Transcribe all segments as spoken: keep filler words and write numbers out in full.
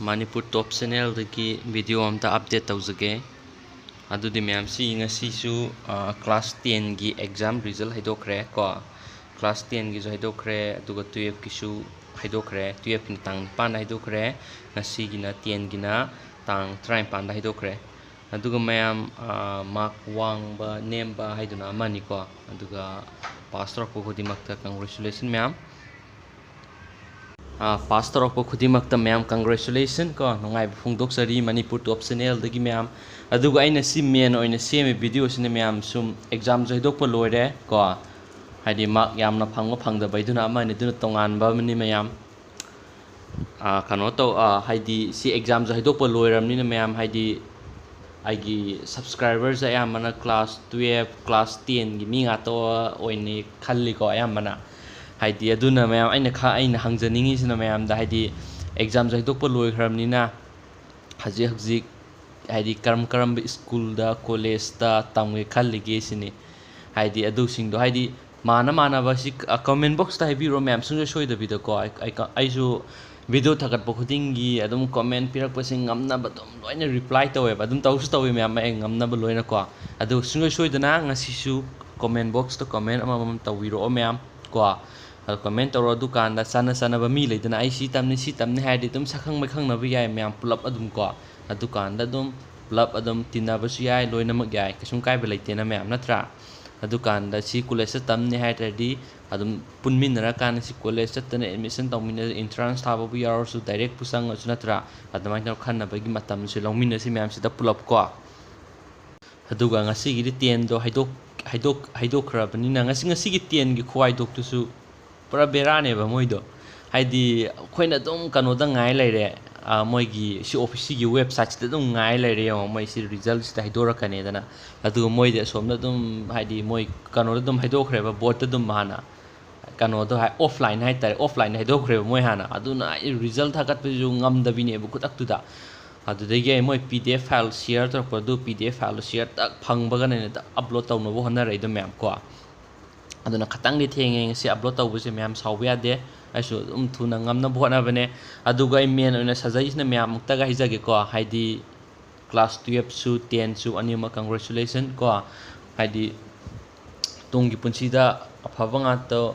ꯃꯅꯤꯄꯨꯔ ꯇꯣꯞ ꯆꯦꯅꯦꯜꯗꯒꯤ video ꯑꯝꯇ update ꯇꯧꯖꯒꯦ꯫ ꯑꯗꯨꯗꯤ ꯃꯌꯥꯝꯁꯤ ꯉꯁꯤꯁꯨ, ꯑ, ꯀ꯭ꯂꯥꯁ ꯇꯦꯟꯒꯤ ꯑꯦꯛꯖꯥꯝ ꯔꯤꯖꯜ ꯍꯥꯏꯗꯣꯛꯈ꯭ꯔꯦ ꯀꯣ꯫ ꯀ꯭ꯂꯥꯁ ꯇꯦꯟꯒꯤꯁꯨ ꯍꯥꯏꯗꯣꯛꯈ꯭ꯔꯦ, ꯑꯗꯨꯒ ꯇꯨꯌꯦꯜꯐꯀꯤꯁꯨ ꯍꯥꯏꯗꯣꯛꯈ꯭ꯔꯦ꯫ ꯇꯨꯌꯦꯜꯐꯀꯤꯅ ꯇꯥꯡ ꯅꯤꯄꯥꯟꯗ ꯍꯥꯏꯗꯣꯛꯈ꯭ꯔꯦ, ꯉꯁꯤꯒꯤꯅ ꯇꯦꯟꯒꯤꯅ ꯇꯥꯡ ꯇꯔꯥꯅꯤꯄꯥꯟꯗ ꯍꯥꯏꯗꯣꯛꯈ꯭ꯔꯦ꯫ ꯑꯗꯨꯒ ꯃꯌꯥꯝ, ꯑ, ꯃꯥꯔꯛ ꯋꯥꯡꯕ ꯅꯦꯝꯕ ꯍꯥꯏꯗꯨꯅ ꯑꯃꯅꯤꯀꯣ꯫ ꯑꯗꯨꯒ ꯄꯥꯁ ꯇꯧꯔꯛꯄ ꯈꯨꯗꯤꯡꯃꯛꯇ ꯀꯪꯒ꯭ꯔꯦꯆꯨꯂꯦꯁꯟ ꯃꯌꯥꯝ꯫ ꯑ, ꯄꯥꯁ ꯇꯧꯔꯛꯄ ꯈꯨꯗꯤꯡꯃꯛꯇ ꯃꯌꯥꯝ ꯀꯪꯒ꯭ꯔꯦꯆꯨꯂꯦꯁꯟ ꯀꯣ, ꯅꯨꯡꯉꯥꯏꯕ ꯐꯣꯡꯗꯣꯛꯆꯔꯤ ꯃꯅꯤꯄꯨꯔ ꯇꯣꯞ ꯆꯦꯅꯦꯜꯗꯒꯤ ꯃꯌꯥꯝ꯫ ꯑꯗꯨꯒ ꯑꯩꯅ ꯁꯤ ꯃꯦꯟ ꯑꯣꯏꯅ ꯁꯦꯝꯃꯤ ꯚꯤꯗꯤꯑꯣꯁꯤꯅ ꯃꯌꯥꯝ ꯁꯨꯝ ꯑꯦꯛꯖꯥꯝꯁꯨ ꯍꯥꯏꯗꯣꯛꯄ ꯂꯣꯏꯔꯦ ꯀꯣ, ꯍꯥꯏꯗꯤ ꯃꯥꯔꯛ ꯌꯥꯝꯅ ꯐꯪꯕ ꯐꯪꯗꯕ ꯍꯥꯏꯗꯨꯅ ꯑꯃꯅꯤ, ꯑꯗꯨꯅ ꯇꯣꯉꯥꯟꯕ ꯑꯃꯅꯤ ꯃꯌꯥꯝ꯫ ꯑ, ꯀꯩꯅꯣ ꯇꯧ-, ꯑ, ꯍꯥꯏꯗꯤ ꯁꯤ ꯑꯦꯛꯖꯥꯝꯁꯨ ꯍꯥꯏꯗꯣꯛꯄ ꯂꯣꯏꯔꯕꯅꯤꯅ ꯃꯌꯥꯝ, ꯍꯥꯏꯗꯤ ꯑꯩꯒꯤ ꯁꯕꯁꯀ꯭ꯔꯥꯏꯕꯔꯁꯦ ꯑꯌꯥꯝꯕꯅ ꯀ꯭ꯂꯥꯁ ꯇꯨꯌꯦꯜꯐ, ꯀ꯭ꯂꯥꯁ ꯇꯦꯟꯒꯤ ꯃꯤ ꯉꯥꯛꯇ ꯑꯣꯏꯅꯤ ꯈꯜꯂꯤꯀꯣ ꯑꯌꯥꯝꯕꯅ꯫ ꯍꯥꯏꯗꯤ ꯑꯗꯨꯅ ꯃꯌꯥꯝ ꯑꯩꯅ ꯈ-, ꯑꯩꯅ ꯍꯪꯖꯅꯤꯡꯉꯤꯁꯤꯅ ꯃꯌꯥꯝꯗ, ꯍꯥꯏꯗꯤ ꯑꯦꯛꯖꯥꯝꯁꯨ ꯍꯥꯏꯗꯣꯛꯄ ꯂꯣꯏꯈ꯭ꯔꯕꯅꯤꯅ ꯍꯧꯖꯤꯛ ꯍꯧꯖꯤꯛ ꯍꯥꯏꯗꯤ ꯀꯔꯝ ꯀꯔꯝꯕ ꯁ꯭ꯀꯨꯜꯗ, ꯀꯣꯂꯦꯖꯇ ꯇꯝꯒꯦ ꯈꯜꯂꯤꯒꯦ ꯁꯤꯅꯤ꯫ ꯍꯥꯏꯗꯤ ꯑꯗꯨꯁꯤꯡꯗꯣ ꯍꯥꯏꯗꯤ ꯃꯥꯟꯅ ꯃꯥꯟꯅꯕ ꯁꯤ, ꯑ, ꯀꯃꯦꯟ ꯕꯣꯛꯁꯇ ꯍꯥꯏꯕꯤꯔꯣ ꯃꯌꯥꯝ, ꯁꯨꯡꯁꯣꯏ ꯁꯣꯏꯗꯕꯤꯗꯀꯣ꯫ ꯑꯩ, ꯑꯩ, ꯑꯩꯁꯨ ꯚꯤꯗꯤꯑꯣ ꯊꯥꯒꯠꯄ ꯈꯨꯗꯤꯡꯒꯤ ꯑꯗꯨꯝ ꯀꯃꯦꯟ ꯄꯤꯔꯛꯄꯁꯤꯡ ꯉꯝꯅꯕ ꯑꯗꯨꯝ ꯂꯣꯏꯅ ꯔꯤꯄ꯭ꯂꯥꯏ ꯇꯧꯋꯦꯕ, ꯑꯗꯨꯝ ꯇꯧꯁꯨ ꯇꯧꯋꯤ ꯃꯌꯥꯝ, ꯑꯩ ꯉꯝꯅꯕ ꯂꯣꯏꯅꯀꯣ꯫ ꯑꯗꯨ ꯁꯨꯡꯁꯣꯏ ꯁꯣꯏꯗꯅ ꯉꯁꯤꯁꯨ ꯀꯃꯦꯟ ꯕꯣꯛꯁꯇ ꯀꯃꯦꯟ ꯑꯃꯃꯝ ꯇꯧꯕꯤꯔꯛꯑꯣ ꯃꯌꯥꯝ ꯀꯣ꯫ ꯑꯗꯨ ꯀꯃꯦꯟ ꯇꯧꯔꯣ, ꯑꯗꯨꯀꯥꯟꯗ ꯆꯥꯟꯅ ꯆꯥꯟꯅꯕ ꯃꯤ ꯂꯩꯗꯅ, ꯑꯩ ꯁꯤ ꯇꯝꯅꯤ, ꯁꯤ ꯇꯝꯅꯤ ꯍꯥꯏꯔꯗꯤ ꯑꯗꯨꯝ ꯁꯛꯈꯪ ꯃꯥꯏꯈꯪꯅꯕ ꯌꯥꯏ ꯃꯌꯥꯝ ꯄꯨꯂꯞ ꯑꯗꯨꯝ ꯀꯣ꯫ ꯑꯗꯨꯀꯥꯟꯗ ꯑꯗꯨꯝ ꯄꯨꯂꯞ ꯑꯗꯨꯝ ꯇꯤꯟꯅꯕꯁꯨ ꯌꯥꯏ, ꯂꯣꯏꯅꯃꯛ ꯌꯥꯏ, ꯀꯩꯁꯨꯝ ꯀꯥꯏꯕ ꯂꯩꯇꯦꯅ ꯃꯌꯥꯝ, ꯅꯠꯇ꯭ꯔꯥ? ꯑꯗꯨꯀꯥꯟꯗ ꯁꯤ ꯀꯣꯂꯦꯖꯇ ꯇꯝꯅꯤ ꯍꯥꯏꯔꯗꯤ ꯑꯗꯨꯝ ꯄꯨꯟꯃꯤꯟꯅꯔꯀꯥꯟꯗ ꯁꯤ ꯀꯣꯂꯦꯖ ꯆꯠꯇꯅ ꯑꯦꯗꯃꯤꯁꯟ ꯇꯧꯃꯤꯟꯅ, ꯑꯦꯟꯇ꯭ꯔꯥꯟꯁ ꯊꯥꯕꯕꯨ ꯌꯥꯎꯔꯁꯨ, ꯗꯥꯏꯔꯦꯛꯄꯨ ꯆꯪꯉꯁꯨ, ꯅꯠꯇ꯭ꯔꯥ? ꯑꯗꯨꯃꯥꯏꯅ ꯇꯧꯔ ꯈꯟꯅꯕꯒꯤ ꯃꯇꯝꯁꯦ ꯂꯧꯃꯤꯟꯅꯁꯤ ꯃꯌꯥꯝꯁꯤꯗ ꯄꯨꯂꯞ ꯀꯣ꯫ ꯑꯗꯨꯒ ꯉꯁꯤꯒꯤꯗꯤ ꯇꯦꯟꯗꯣ ꯍꯥꯏꯗꯣꯛ-, ꯍꯥꯏꯗꯣꯛ-, ꯍꯥꯏꯗꯣꯛꯈ꯭ꯔꯕꯅꯤꯅ, ꯉꯁꯤ, ꯉꯁꯤꯒꯤ ꯇꯦꯟꯒꯤ ꯈꯨꯍꯥꯏꯗꯣꯛꯇꯨꯁꯨ ꯄꯨꯔꯥ ꯕꯦꯔꯥꯅꯦꯕ ꯃꯣꯏꯗꯣ꯫ ꯍꯥꯏꯗꯤ ꯑꯩꯈꯣꯏꯅ ꯑꯗꯨꯝ ꯀꯩꯅꯣꯗ ꯉꯥꯏ ꯂꯩꯔꯦ, ꯑ, ꯃꯣꯏꯒꯤ ꯁꯤ ꯑꯣꯐꯤꯁ, ꯁꯤꯒꯤ ꯋꯦꯕꯁꯥꯏꯠꯁꯤꯗ ꯑꯗꯨꯝ ꯉꯥꯏ ꯂꯩꯔꯦ ꯌꯦꯡꯉꯣ, ꯃꯣꯏ ꯁꯤ ꯔꯤꯖꯜꯁꯤꯗ ꯍꯥꯏꯗꯣꯔꯛꯀꯅꯤꯗꯅ꯫ ꯑꯗꯨꯒ ꯃꯣꯏꯗꯤ ꯑꯁꯣꯝꯗ ꯑꯗꯨꯝ, ꯍꯥꯏꯗꯤ ꯃꯣꯏ ꯀꯩꯅꯣꯗ ꯑꯗꯨꯝ ꯍꯥꯏꯗꯣꯛꯈ꯭ꯔꯦꯕ, ꯕꯣꯔꯠꯇ ꯑꯗꯨꯝ ꯍꯥꯟꯅ꯫ ꯀꯩꯅꯣꯗꯣ ꯍꯥꯏ, ꯑꯣꯐꯂꯥꯏꯟ ꯍꯥꯏꯇꯥꯔꯦ, ꯑꯣꯐꯂꯥꯏꯟ ꯍꯥꯏꯗꯣꯛꯈ꯭ꯔꯦꯕ ꯃꯣꯏ ꯍꯥꯟꯅ꯫ ꯑꯗꯨꯅ ꯑꯩ ꯔꯤꯖꯜ ꯊꯥꯒꯠꯄꯁꯤꯁꯨ ꯉꯝꯗꯕꯤꯅꯦꯕ ꯈꯨꯗꯛꯇꯨꯗ꯫ ꯑꯗꯨꯗꯒꯤ ꯑꯩ ꯃꯣꯏ ꯄꯤ ꯗꯤ ꯑꯦꯐ ꯐꯥꯏꯜ ꯁꯤꯌꯔ ꯇꯧꯔꯛꯄꯗꯨ, ꯄꯤ ꯗꯤ ꯑꯦꯐ ꯐꯥꯏꯜꯗꯣ ꯁꯤꯌꯔ ꯇꯛ ꯐꯪꯕꯒꯅꯦ ꯇꯛ ꯑꯞꯂꯣꯗ ꯇꯧꯅꯕ ꯍꯣꯠꯅꯔꯛꯏꯗꯣ ꯃꯌꯥꯝ ꯀꯣ꯫ ꯑꯗꯨꯅ ꯈꯇꯪꯗꯤ ꯊꯦꯡꯉꯦ ꯉꯁꯤ upload ꯇꯧꯕꯁꯦ, ꯃꯌꯥꯝ ꯁꯥꯎꯕ ꯌꯥꯗꯦ꯫ ꯑꯩꯁꯨ ꯑꯗꯨꯝ ꯊꯨꯅ ꯉꯝꯅꯕ ꯍꯣꯠꯅꯕꯅꯦ꯫ ꯑꯗꯨꯒ ꯑꯩ main ꯑꯣꯏꯅ ꯁꯖꯩꯁꯤꯅ ꯃꯌꯥꯝ ꯑꯃꯨꯛꯇꯒ ꯍꯥꯏꯖꯒꯦꯀꯣ, ꯍꯥꯏꯗꯤ class twelve ꯁꯨ ten ꯁꯨ ꯑꯅꯤꯃꯛ congratulation ꯀꯣ, ꯍꯥꯏꯗꯤ ꯇꯨꯡꯒꯤ ꯄꯨꯟꯁꯤꯗ ꯑꯐꯕ ꯉꯥꯛꯇ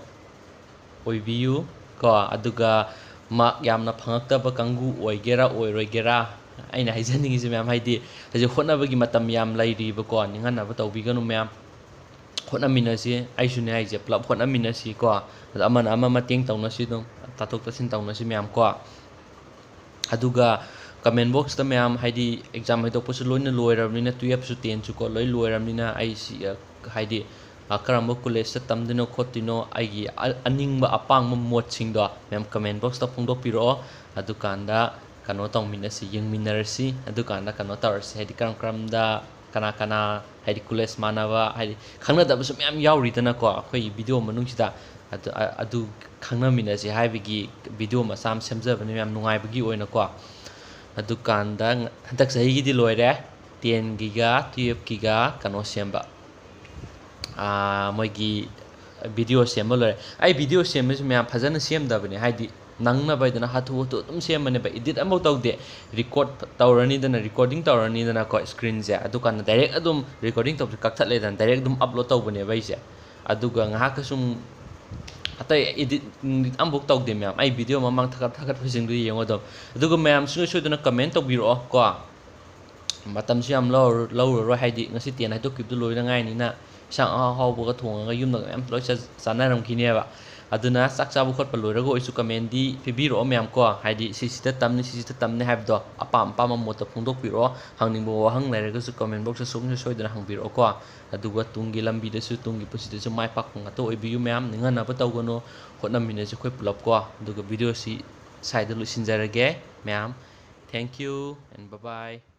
ꯑꯣꯏꯕꯤꯌꯨ ꯀꯣ꯫ ꯑꯗꯨꯒ mark ꯌꯥꯝꯅ ꯐꯪꯉꯛꯇꯕ ꯀꯥꯡꯕꯨ ꯑꯣꯏꯒꯦꯔꯥ ꯑꯣꯏꯔꯣꯏꯒꯦꯔꯥ, ꯑꯩꯅ ꯍꯥꯏꯖꯅꯤꯡꯉꯤꯁꯦ ꯃꯌꯥꯝ, ꯍꯥꯏꯗꯤ ꯍꯧꯖꯤꯛ ꯍꯣꯠꯅꯕꯒꯤ ꯃꯇꯝ ꯌꯥꯝ ꯂꯩꯔꯤꯕꯀꯣ, ꯅꯤꯡꯍꯟꯅꯕ ꯇꯧꯕꯤꯒꯅꯨ ꯃꯌꯥꯝ꯫ ꯍꯣꯠꯅꯃꯤꯟꯅꯁꯤ, ꯑꯩꯁꯨꯅꯦ ꯍꯥꯏꯁꯦ, ꯄꯨꯂꯞ ꯍꯣꯠꯅꯃꯤꯟꯅꯁꯤ ꯀꯣ꯫ ꯑꯗ ꯑꯃꯅ ꯑꯃ ꯃꯇꯦꯡ ꯇꯧꯅꯁꯤ, ꯑꯗꯨꯝ ꯇꯥꯊꯣꯛ ꯇꯥꯁꯤꯟ ꯇꯧꯅꯁꯤ ꯃꯌꯥꯝ ꯀꯣ꯫ ꯑꯗꯨꯒ comment box ꯇ ꯃꯌꯥꯝ, ꯍꯥꯏꯗꯤ exam ꯍꯥꯏꯗꯣꯛꯄꯁꯨ ꯂꯣꯏꯅ ꯂꯣꯏꯔꯕꯅꯤꯅ, twelve ꯁꯨ ten ꯁꯨ ꯀꯣ, ꯂꯣꯏ ꯂꯣꯏꯔꯕꯅꯤꯅ ꯑꯩꯁꯤ, ꯑ, ꯍꯥꯏꯗꯤ, ꯑ, ꯀꯔꯝꯕ college ꯇ ꯇꯝꯗꯣꯏꯅꯣ ꯈꯣꯠꯇꯣꯏꯅꯣ, ꯑꯩꯒꯤ ꯑ-, ꯑꯅꯤꯡꯕ ꯑꯄꯥꯝꯕ ꯃꯣꯠꯁꯤꯡꯗꯣ ꯃꯌꯥꯝ comment box ꯇ ꯐꯣꯡꯗꯣꯛꯄꯤꯔꯛꯑꯣ꯫ ꯑꯗꯨꯀꯥꯟꯗ ꯀꯩꯅꯣ ꯇꯧꯃꯤꯟꯅꯁꯤ, ꯌꯦꯡꯃꯤꯟꯅꯔꯁꯤ꯫ ꯑꯗꯨꯀꯥꯟꯗ ꯀꯩꯅꯣ ꯇꯧꯔꯁꯤ, ꯍꯥꯏꯗꯤ ꯀꯔꯝ ꯀꯔꯝꯗ ꯀꯅꯥ ꯀꯅꯥ, ꯍꯥꯏꯗꯤ college ꯃꯥꯟꯅꯕ, ꯍꯥꯏꯗꯤ ꯈꯪꯅꯗꯕꯁꯨ ꯃꯌꯥꯝ ꯌꯥꯎꯔꯤꯗꯅꯀꯣ ꯑꯩꯈꯣꯏ video ꯃꯅꯨꯡꯁꯤꯗ꯫ ꯑꯗꯨ, ꯑ-, ꯑꯗꯨ ꯈꯪꯅꯃꯤꯟꯅꯁꯤ ꯍꯥꯏꯕꯒꯤ video ꯃꯆꯥ ꯑꯃ ꯁꯦꯝꯖꯕꯅꯦ ꯃꯌꯥꯝ ꯅꯨꯡꯉꯥꯏꯕꯒꯤ ꯑꯣꯏꯅꯀꯣ꯫ ꯑꯗꯨꯀꯥꯟꯗ ꯍꯟꯗꯛ ꯆꯍꯤꯒꯤꯗꯤ ꯂꯣꯏꯔꯦ, ten ꯒꯤꯒ twelve ꯀꯤꯒ ꯀꯩꯅꯣ ꯁꯦꯝꯕ, ꯑꯥ, ꯃꯣꯏꯒꯤ video ꯁꯦꯝꯕ ꯂꯣꯏꯔꯦ꯫ ꯑꯩ video ꯁꯦꯝꯕꯁꯤ ꯃꯌꯥꯝ ꯐꯖꯅ ꯁꯦꯝꯗꯕꯅꯦ, ꯍꯥꯏꯗꯤ ꯅꯪꯅꯕ ꯍꯥꯏꯗꯅ ꯍꯥꯊꯨ ꯍꯥꯊꯨ ꯑꯗꯨꯝ ꯁꯦꯝꯕꯅꯦꯕ, edit ꯑꯃꯐꯥꯎ ꯇꯧꯗꯦ꯫ Record ꯇꯧꯔꯅꯤꯗꯅ, recording ꯇꯧꯔꯅꯤꯗꯅꯀꯣ screen ꯁꯦ, ꯑꯗꯨꯀꯥꯟꯗ direct ꯑꯗꯨꯝ recording ꯇꯧꯕꯁꯦ ꯀꯛꯊꯠꯂꯦꯗꯅ, direct ꯑꯗꯨꯝ upload ꯇꯧꯕꯅꯦꯕ ꯑꯩꯁꯦ꯫ ꯑꯗꯨꯒ ꯉꯥꯏꯍꯥꯛꯀ ꯁꯨꯝ ꯑꯇꯩ edit ꯅꯨꯡꯗꯤꯠ ꯑꯃꯐꯥꯎ ꯇꯧꯗꯦ ꯃꯌꯥꯝ, ꯑꯩ video ꯃꯃꯥꯡ ꯊꯥꯒꯠ-, ꯊꯥꯒꯠꯄꯁꯤꯡꯗꯣ ꯌꯦꯡꯉꯣ ꯑꯗꯨꯝ꯫ ꯑꯗꯨꯒ ꯃꯌꯥꯝ ꯁꯨꯡꯁꯣꯏ ꯁꯣꯏꯗꯅ comment ꯇꯧꯕꯤꯔꯛꯑꯣ ꯀꯣ꯫ ꯃꯇꯝꯁꯨ ꯌꯥꯝ ꯂꯧꯔ-, ꯂꯧꯔꯔꯣꯏ, ꯍꯥꯏꯗꯤ ꯉꯁꯤ ten ꯍꯥꯏꯗꯣꯛꯈꯤꯕꯗꯨ ꯂꯣꯏꯗ ꯉꯥꯏꯅꯤꯅ ꯏꯟꯁꯥꯡ ꯑꯍꯥꯎ ꯑꯍꯥꯎꯕꯒ ꯊꯣꯡꯉꯒ ꯌꯨꯝꯗꯒ ꯃꯌꯥꯝ ꯂꯣꯏ ꯆꯥ-, ꯆꯥꯅꯔꯝꯈꯤꯅꯦꯕ꯫ ꯑꯗꯨꯅ ꯆꯥꯛ ꯆꯥꯕ ꯈꯣꯠꯄ ꯂꯣꯏꯔꯒ ꯑꯣꯏꯁꯨ comment ꯗꯤ ꯄꯤꯕꯤꯔꯛꯑꯣ ꯃꯌꯥꯝ ꯀꯣ, ꯍꯥꯏꯗꯤ ꯁꯤꯁꯤꯗ ꯇꯝꯅꯤ, ꯁꯤꯁꯤꯗ ꯇꯝꯅꯤ ꯍꯥꯏꯕꯗꯣ ꯑꯄꯥꯝ ꯑꯄꯥꯝꯕ ꯃꯣꯠꯇꯣ ꯐꯣꯡꯗꯣꯛꯄꯤꯔꯛꯑꯣ꯫ ꯍꯪꯅꯤꯡꯕ ꯋꯥꯍꯪ ꯂꯩꯔꯒꯁꯨ comment box ꯇ ꯁꯨꯡꯁꯣꯏ ꯁꯣꯏꯗꯅ ꯍꯪꯕꯤꯔꯛꯑꯣ ꯀꯣ꯫ ꯑꯗꯨꯒ ꯇꯨꯡꯒꯤ ꯂꯝꯕꯤꯗꯁꯨ, ꯇꯨꯡꯒꯤ ꯄꯨꯟꯁꯤꯗꯁꯨ ꯃꯥꯏ ꯄꯥꯛꯄ ꯉꯥꯛꯇ ꯑꯣꯏꯕꯤꯌꯨ ꯃꯌꯥꯝ, ꯅꯤꯡꯍꯟꯅꯕ ꯇꯧꯒꯅꯨ, ꯍꯣꯠꯅꯃꯤꯟꯅꯁꯤ ꯑꯩꯈꯣꯏ ꯄꯨꯂꯞ ꯀꯣ꯫ ꯑꯗꯨꯒ video ꯁꯤ ꯁ꯭ꯋꯥꯏꯗ ꯂꯣꯏꯁꯤꯟꯖꯔꯒꯦ ꯃꯌꯥꯝ, thank you and bye bye꯫